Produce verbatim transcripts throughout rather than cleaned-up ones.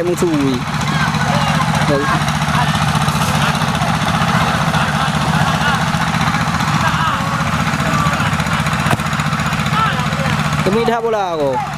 Meusui. Keumiet that bola ko.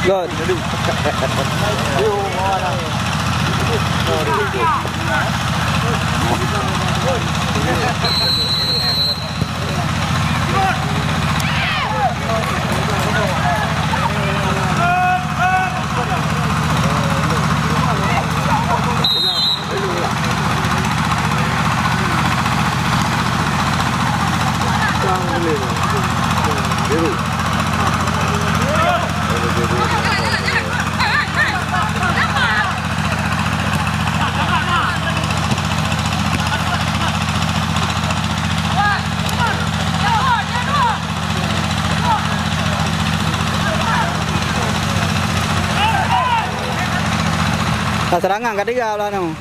Good. Ka seurangan ka tiga belah nyoe.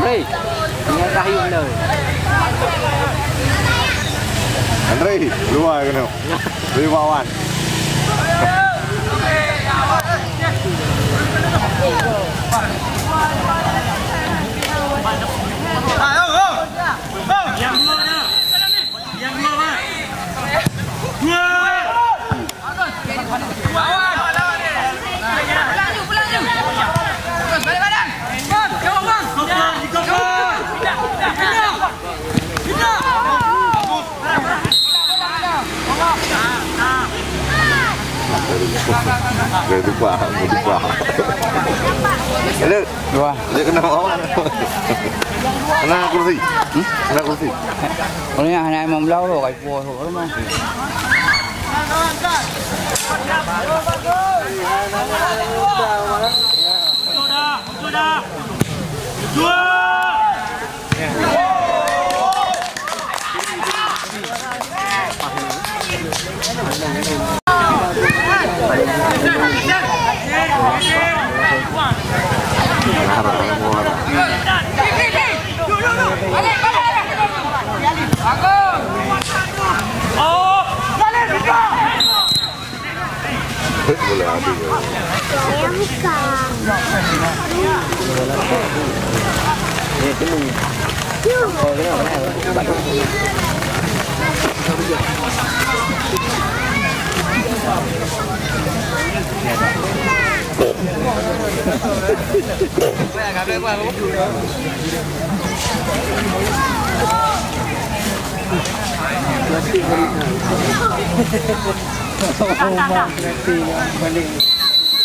Hei, ini dah yuk dah. Andre, luar kena. Terima wan. Dah lupa, lupa. Ada. Dua. Dia kena bawa. Kena kursi. Hmm? Kena kursi. Ini hanya lima belas tu, kai puas tu, rumah. Boleh adu. Saya buka.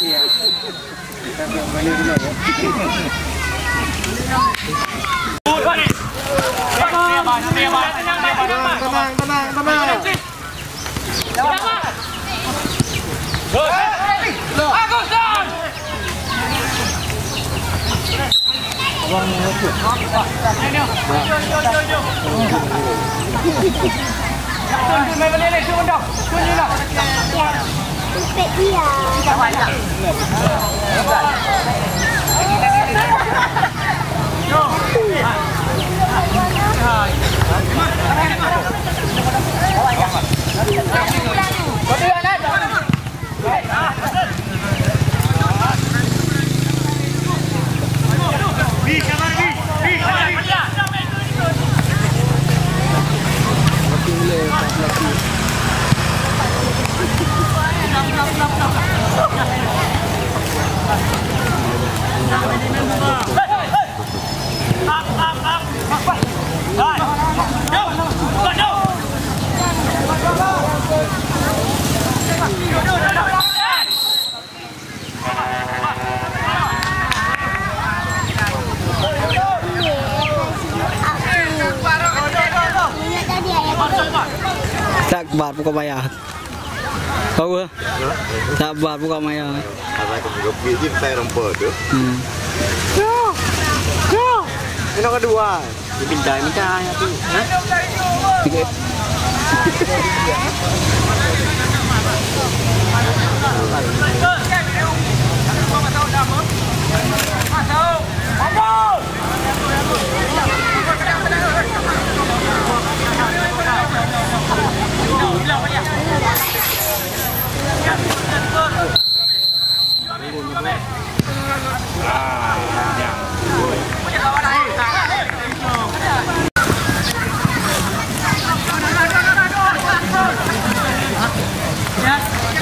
Tenang, tenang, tenang. Takbar pokok maya. Tahu? Takbar pokok maya. Apa tu? Kopi je saya rempah tu. Hmm. Yo. Yo. Ini kedua. Minta, minta, ya, tu. Ha?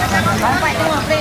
Dapat, dapat, dapat.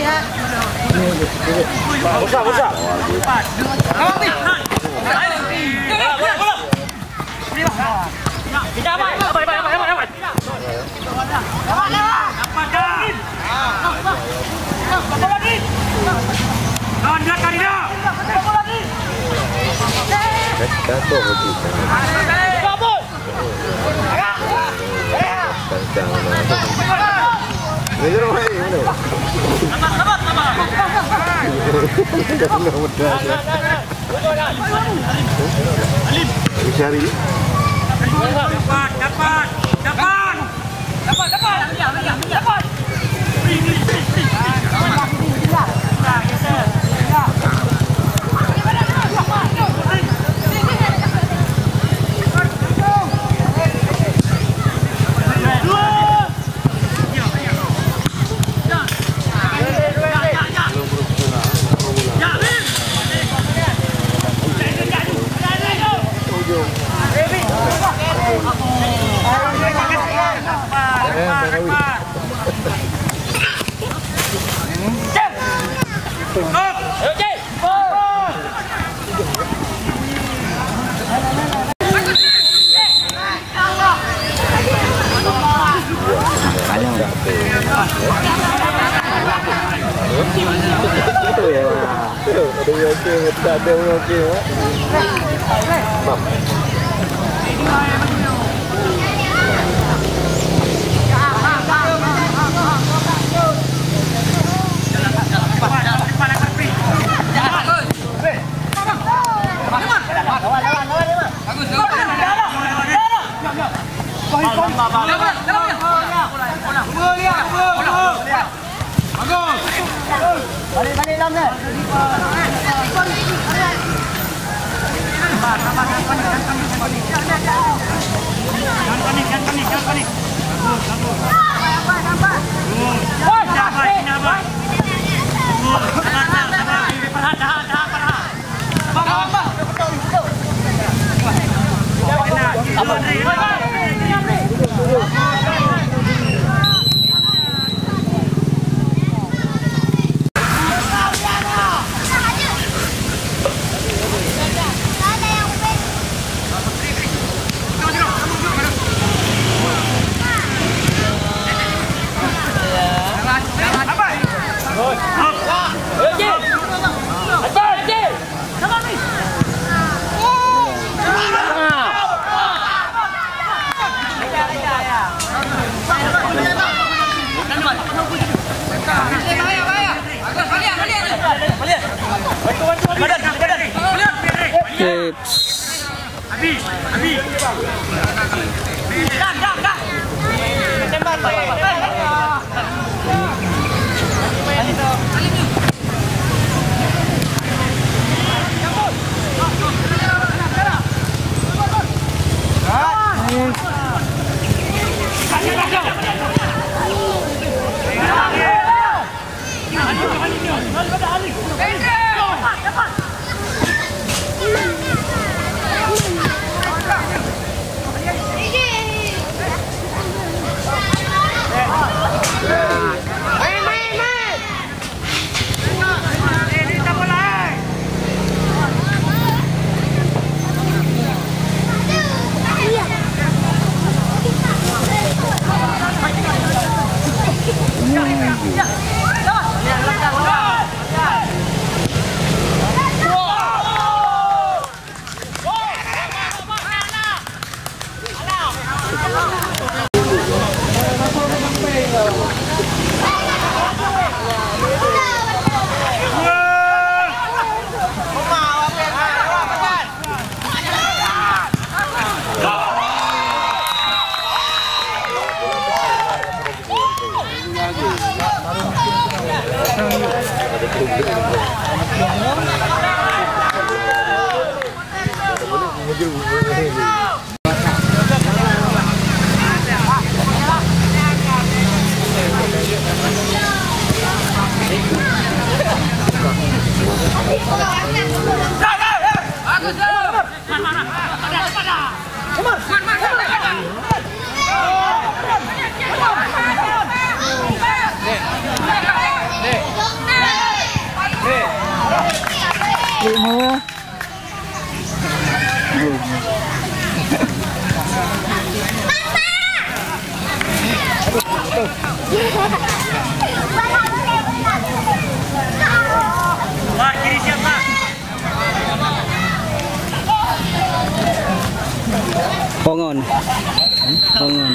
Tips. Pongon. Pongon.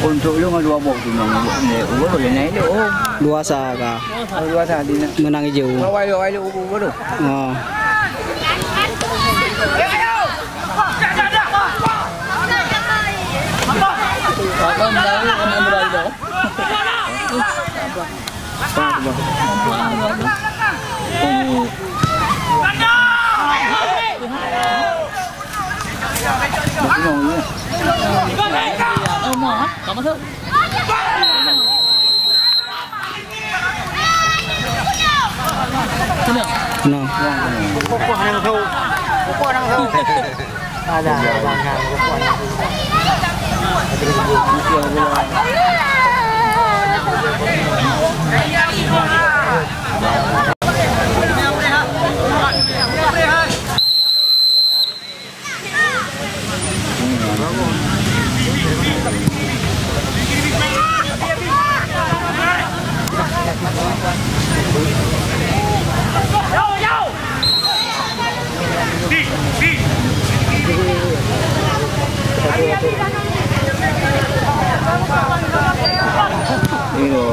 Untuk lu ngon dua boh tu nang, eh, ubah lu, yang naik tu, oh. Dua sa ka. Oh, dua sa di na. Menang hijau. Wai, wai, wai, lu, ubah, ubah lu. Oh. Apa menang, apa menang, apa menang? Kena. Ada, ada, ada. Hijau.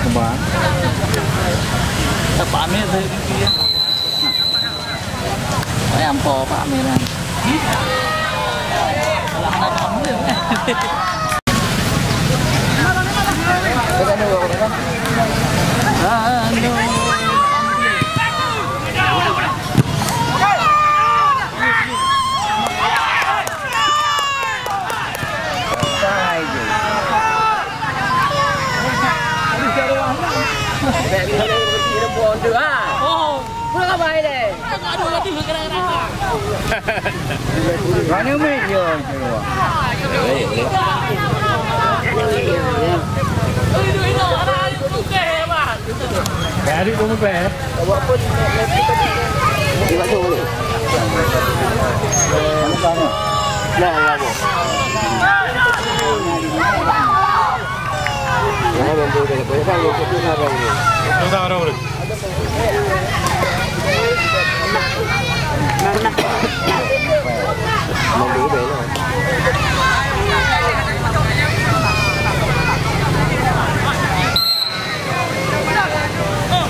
Apa? Apa ambil saya fikir? Ayam po, Pak Amir, kan? Alah, anak Pak Amir, kan? Ah, aduh. Mana mik? Ya, ya. Jadi, kamu pe? Di mana boleh? Mana kamu? Nah, kamu. Nah, kamu boleh. Boleh, kamu boleh. Boleh, kamu boleh.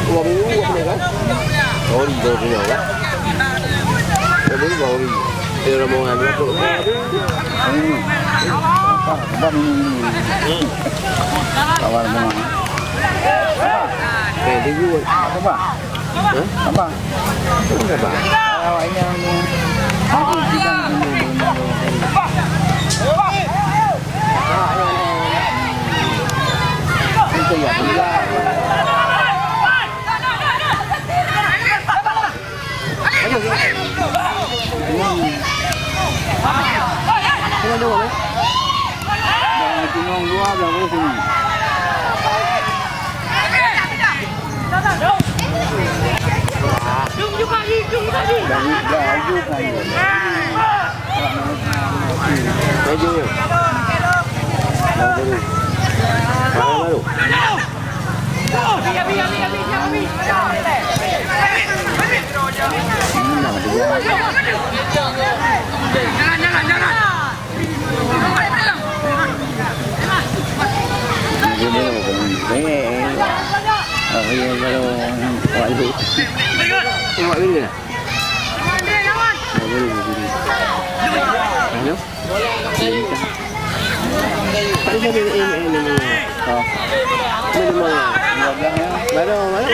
Dua minggu buat ni kan? Sorry kalau punya kan? Dua minggu sorry. Dia rombongan dia tu. Hmm. Apa? Apa ni? Hmm. Kawan semua. Eh, dia juga. Apa? Hah? Apa? Apa? Awak yang Baru, baru.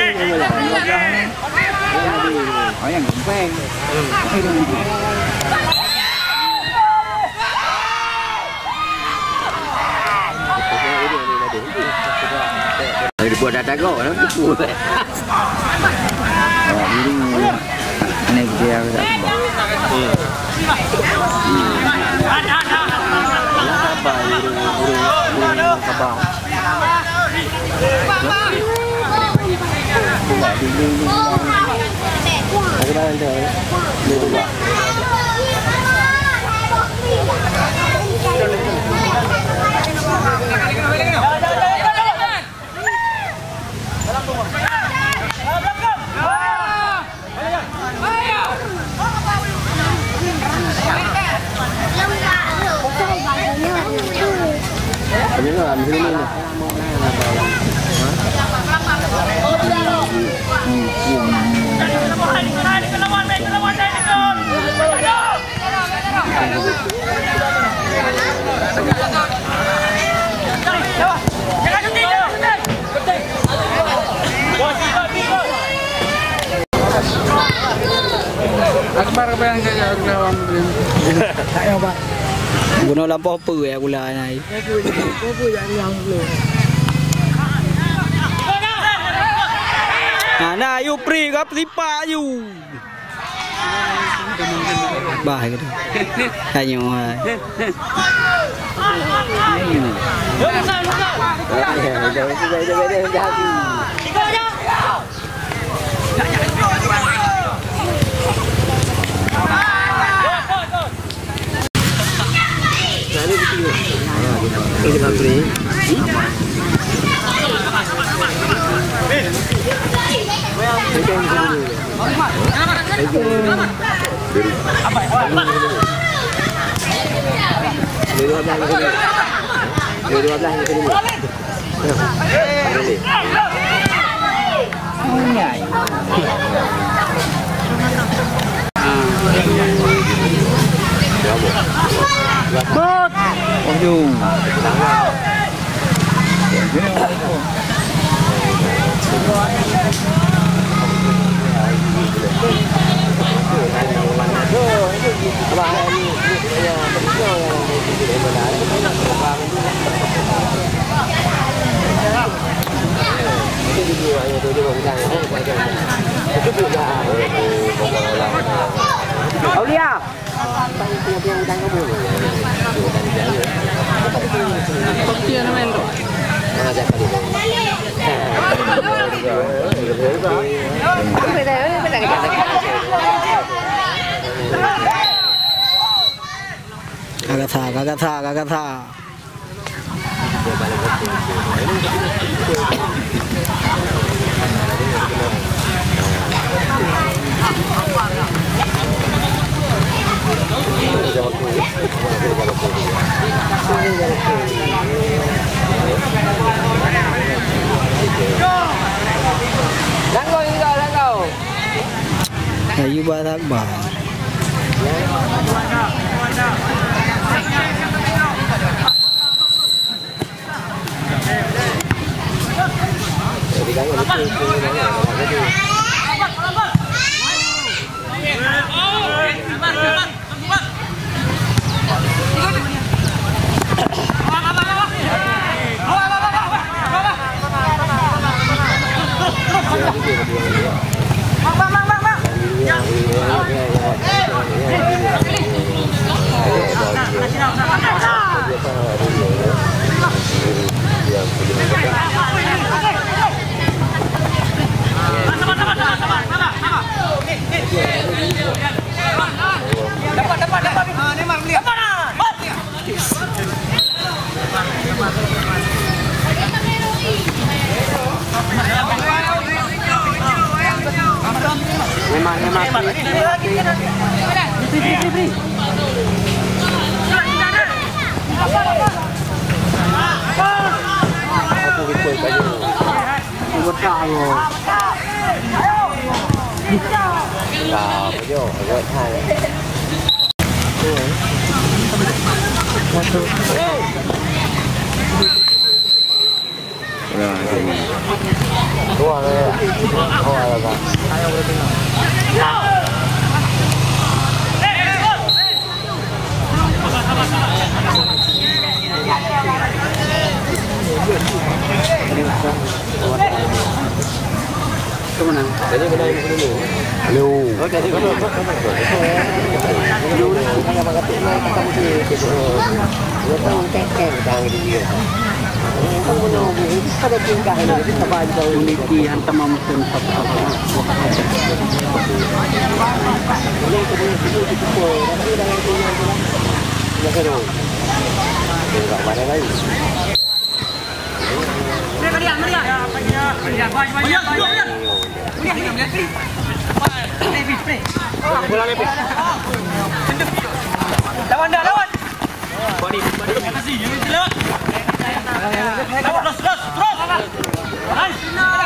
Ayang gempeng. Ada buat dah tagok dah. Awak dulu. Ni dia tak. Sabar, urung, urung, urung sabar. Akbar apa yang saya lawan? Bunoe lampôh peue ya gula nai. Nah, nah, yu pri gap sipak yu. Bah gitu. Tanyoe hai. Ya. Ka gata, ka gata, ka gata. Kayu basah bah. Lawan dah, lawan. Lawan, terus, terus, terus. Nice. Lawan.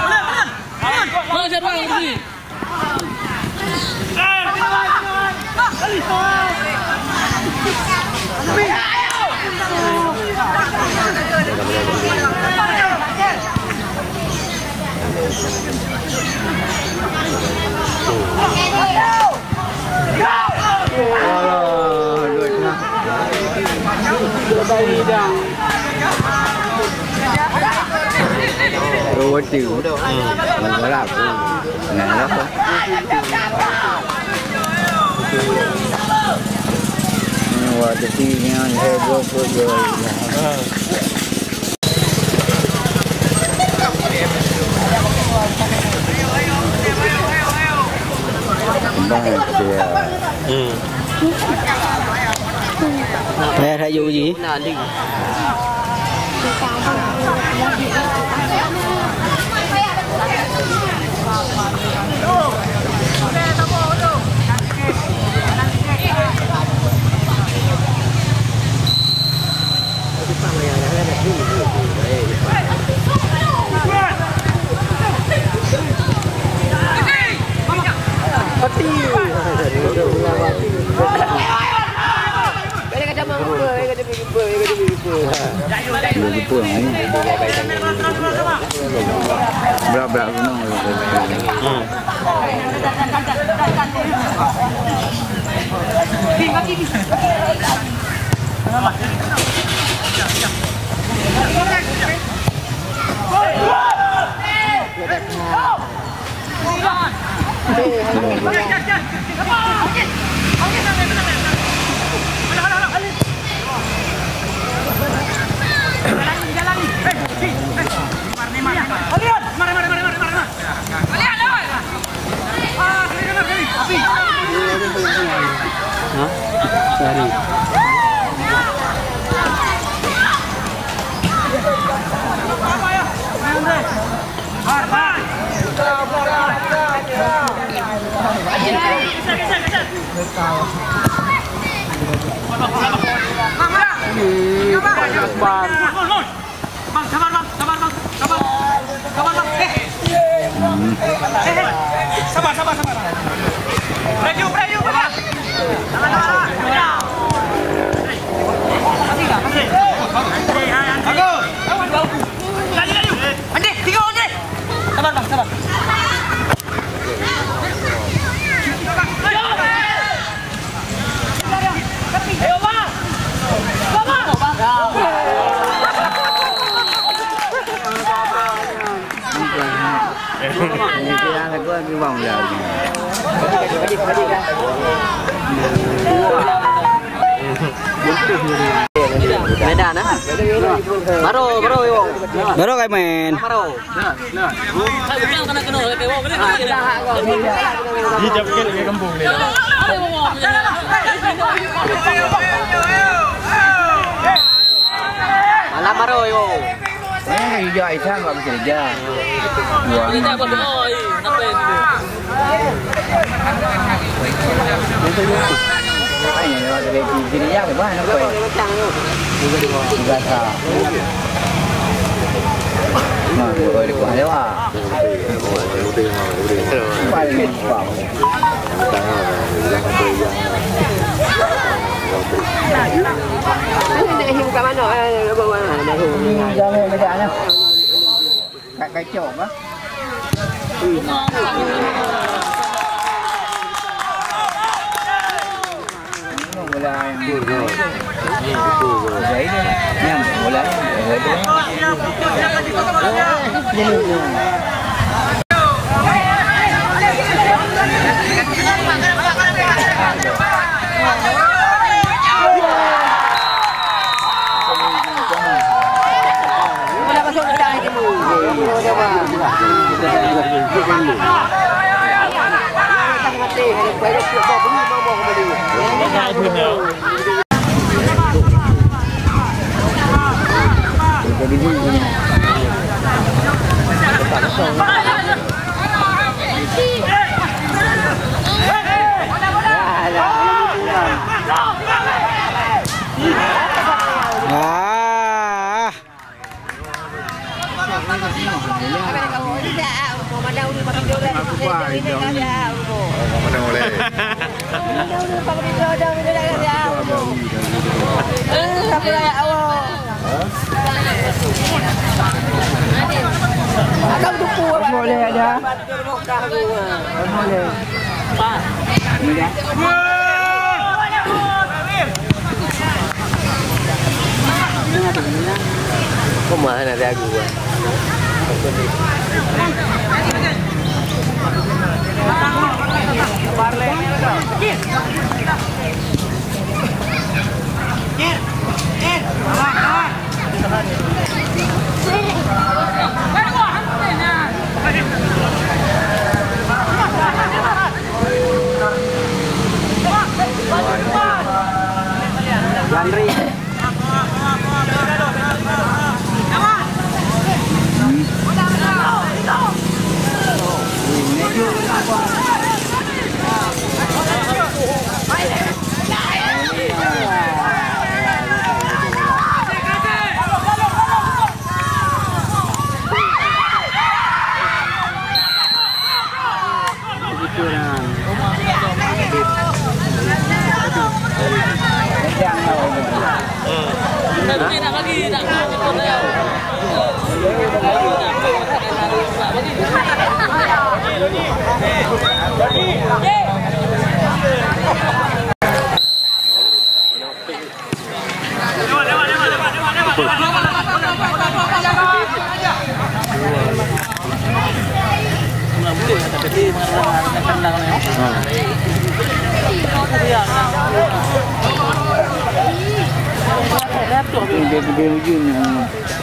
Payah rayeuk jih. Belah-belah gunong. Hmm. Ha? Sehari. Bang, sabar, Bang. Sabar, Bang. Sabar. Sabar, Bang. Eh. Eh, eh. Sabar, sabar, sabar. Merayu, merayu, sabar. Sabar, sabar, sabar. Bagus. Laju, laju. Andri, tiga, Andri. Sabar, Bang, sabar. Medan, ah? Baru, baru, yo. Baru kai main. Baru. Malam baru, yo. Eh, hijau Aisyah nggak bisa kerja. Dua anak dia. Makanya lewat dari sini ya, ke mana, Boy? Tiga sa. Nah, Boy, di bawah lewat. Paling lupa. Jangan beda lah. Kat kacau kah? Bola yang bola ini. Yang bola ini. Ah. Boleh aja. Boleh. Kok mahal nak lagu, ah?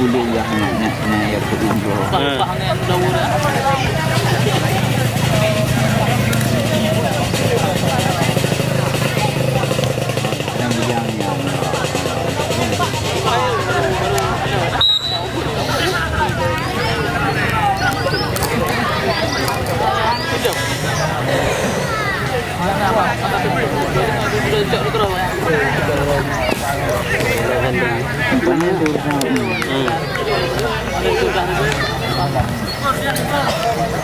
Kuliah nak, nak, nak, ya, kuliah.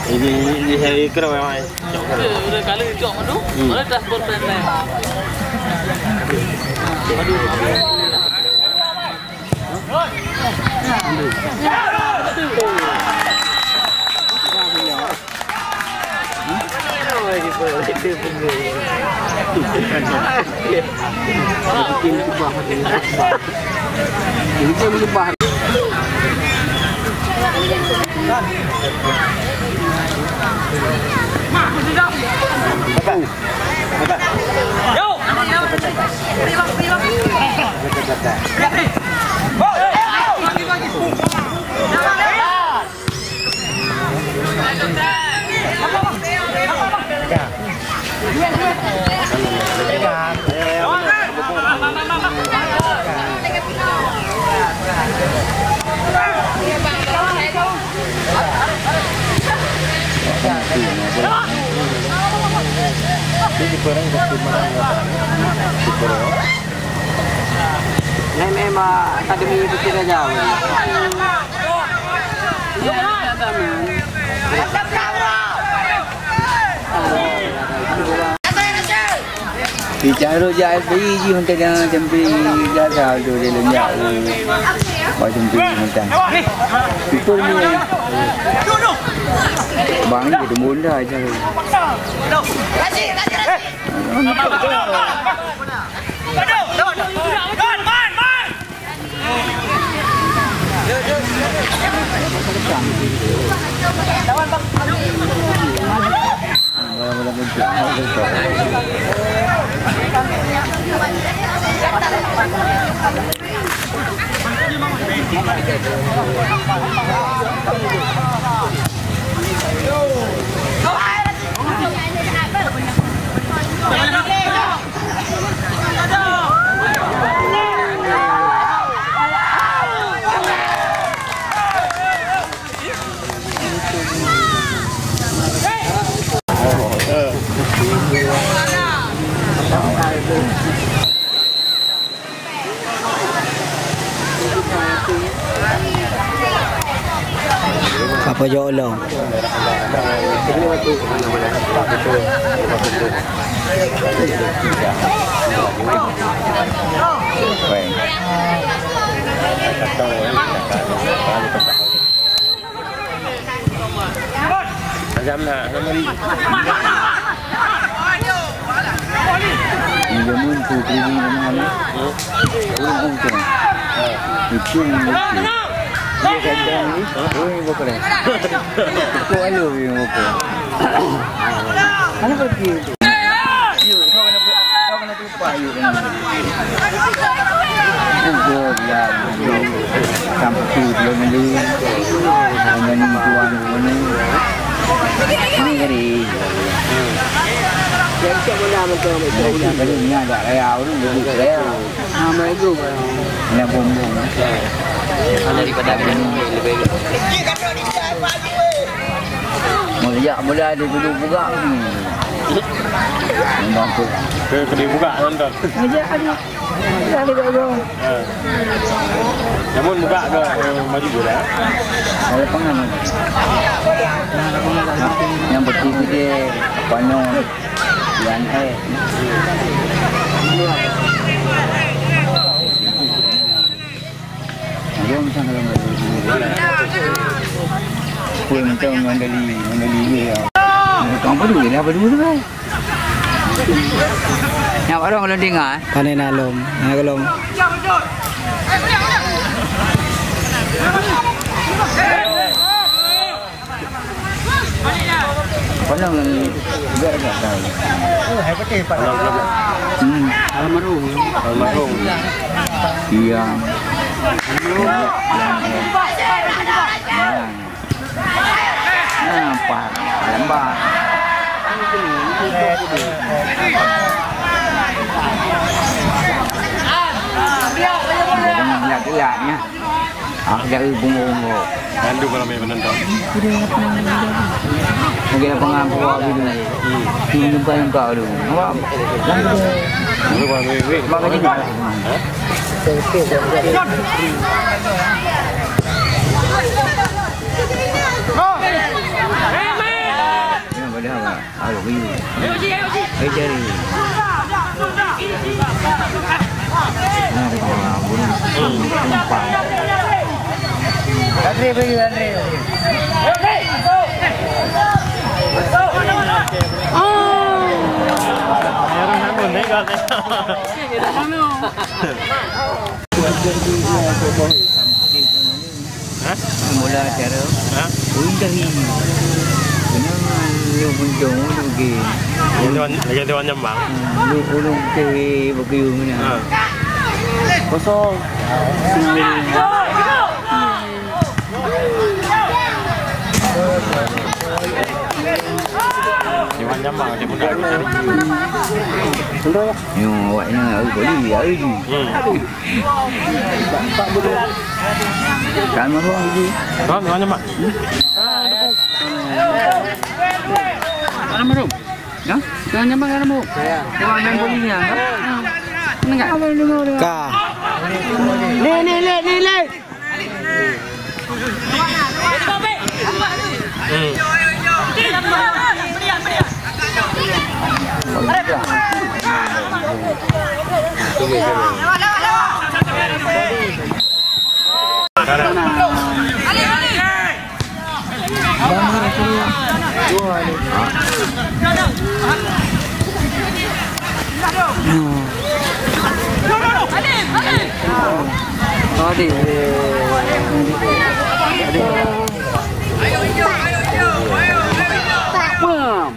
Ini, ini, ini saya kira memang. Udah kali cok tu, mana dashboard lain-lain. Nai, nai, ma, akademi putih raja. Di carok jak F B I jih mantong, jangan sampai gagal tu dia leunjak. Wah, sampai mantong. Itu ni. Bang ni ketemu dah je. Apa jaweueb lom? Ni jameun tu keliling rumah ni. Ureueng tu. Itu yang lucu. Dia kacang ni, ureueng yang berperan. Kok alu yang berperan. Mana pergi tu? Yuk, kau kena, kau kena Pak, yuk, kena. Udah, ya, sampai belum ni. Dengan tuan ni. Ini ngeri. Ini ada raya, orang duduk raya. Ah, baik tu. Ini bumbung. Daripada lebih. Mau sejak mula dia duduk buka. Hmm. Memang tu. Ke, ke dia buka nonton. Ngejak aja. Dah dia kat rumah. Ha. Namun buka ke, eh, maju bola. Ada pengaman. Yang betul dia panon. Yang eh. Dia macam kalau Kue macam mandali, mandali dia. Kau apa dulu? Dia apa dulu tu kan? Nyak barong kalau dengar, eh? Panen alom. Nah, kalau Panen juga tak tahu. Oh, hai betul, Pak. Hmm. Almarhum. Almarhum. Iya. Almarhum. Iya. Nampak lembah. Jangan gelak-gelaknya. Ah, dah, eh, bungo-bungo. Lalu malam ni penonton. Lagi lapangan buah gitu. Hmm. Jumpa-jumpa tu. Nampak? Lalu, weh, weh. Nampak kat sini. Ha? Tengok pada apa? Aduh, bayu. Hai, jari. Nah, tengok, ah, burung. Tumpang. Andre, bayu, Andre. Oh. Hah? Mula acara. Hah? Ui, dah ini. Kenapa lu buntung lu pergi? Lagi tuan, lagi tuan nyembang. Hmm, lu pulung ke bagi mana? Ha. Kosong. Tuan nyembang, dia pun dah. Nyoh, awaknya hari beli, hari ni. Hmm. Kan mahu lagi. Kan, kan, Mak. Kan mahu. Ya? Kan nyaman kan, Mak? Ya. Orang main bowling ya, kan? Dengar. Ka. Ni, ni, ni, ni, ni. Hmm. Tadi. Tadi. Pam.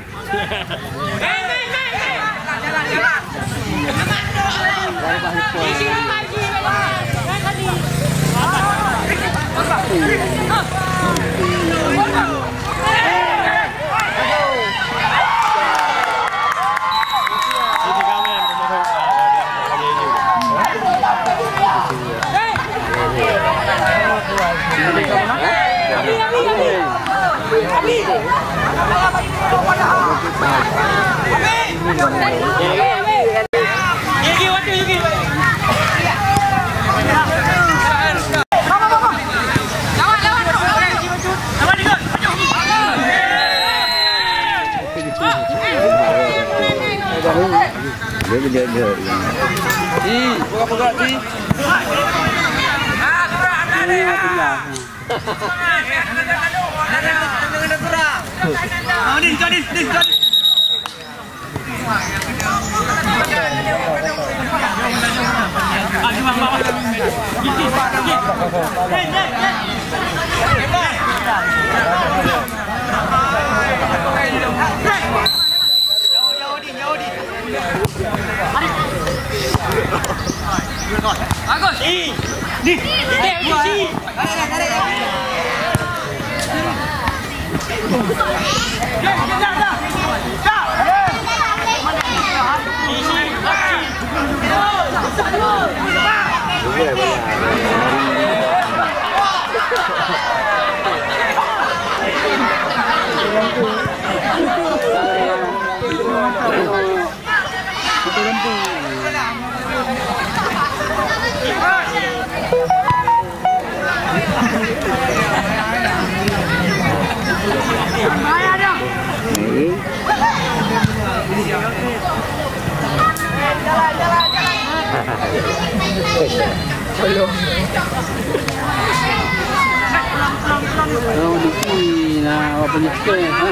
Kalau di sini, nah, apa penyakit, ha?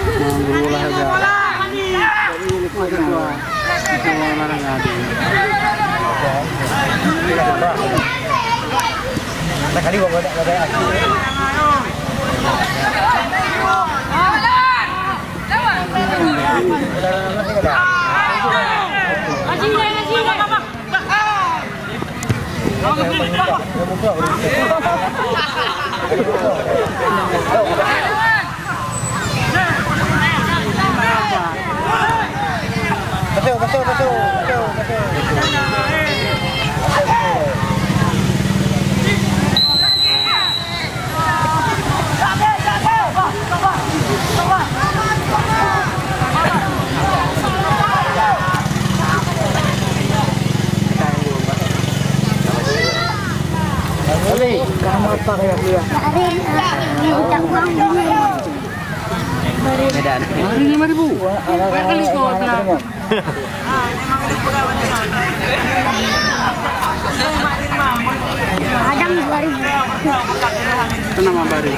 Nah, guru olahraga. Guru olahraga. Kemarin, eh, minta uang lima ribu. Medan. Hari lima ribu. Kali kau bilang. Kadang dua ribu. Itu nama baru.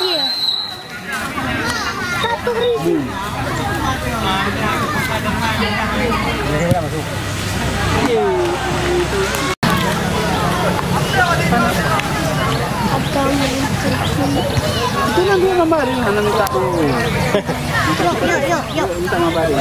Iya. Satu ribu. Itu nanti gambar ni, hana minta tu. Yuk, yuk, yuk, yuk. Minta gambar ni.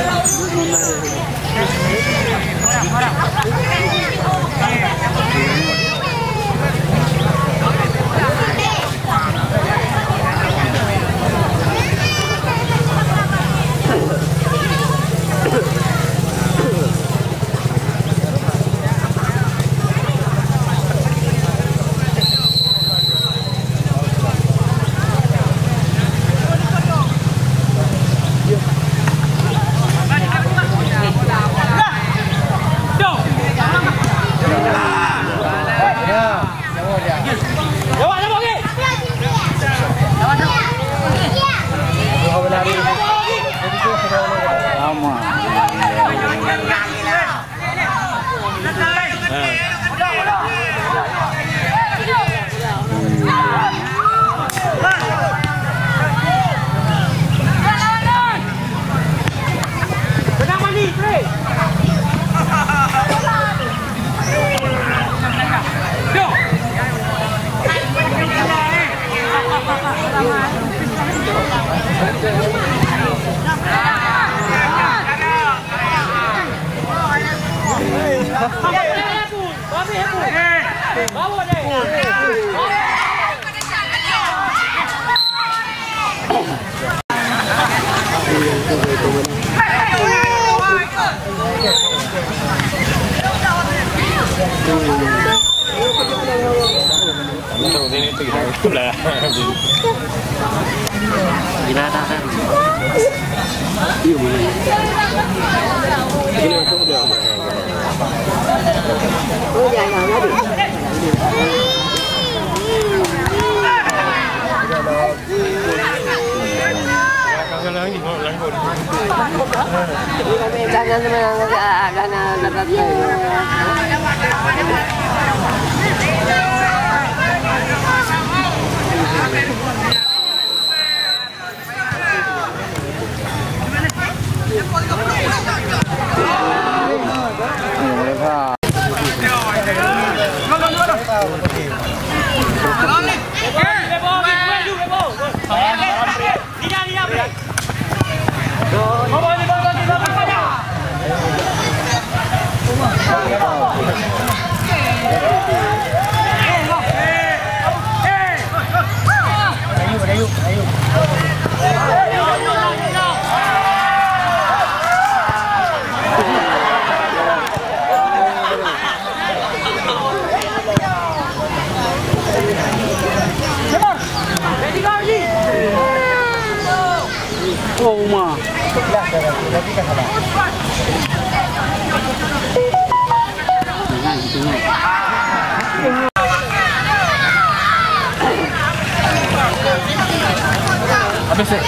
Oh, Uma. Habis, eh?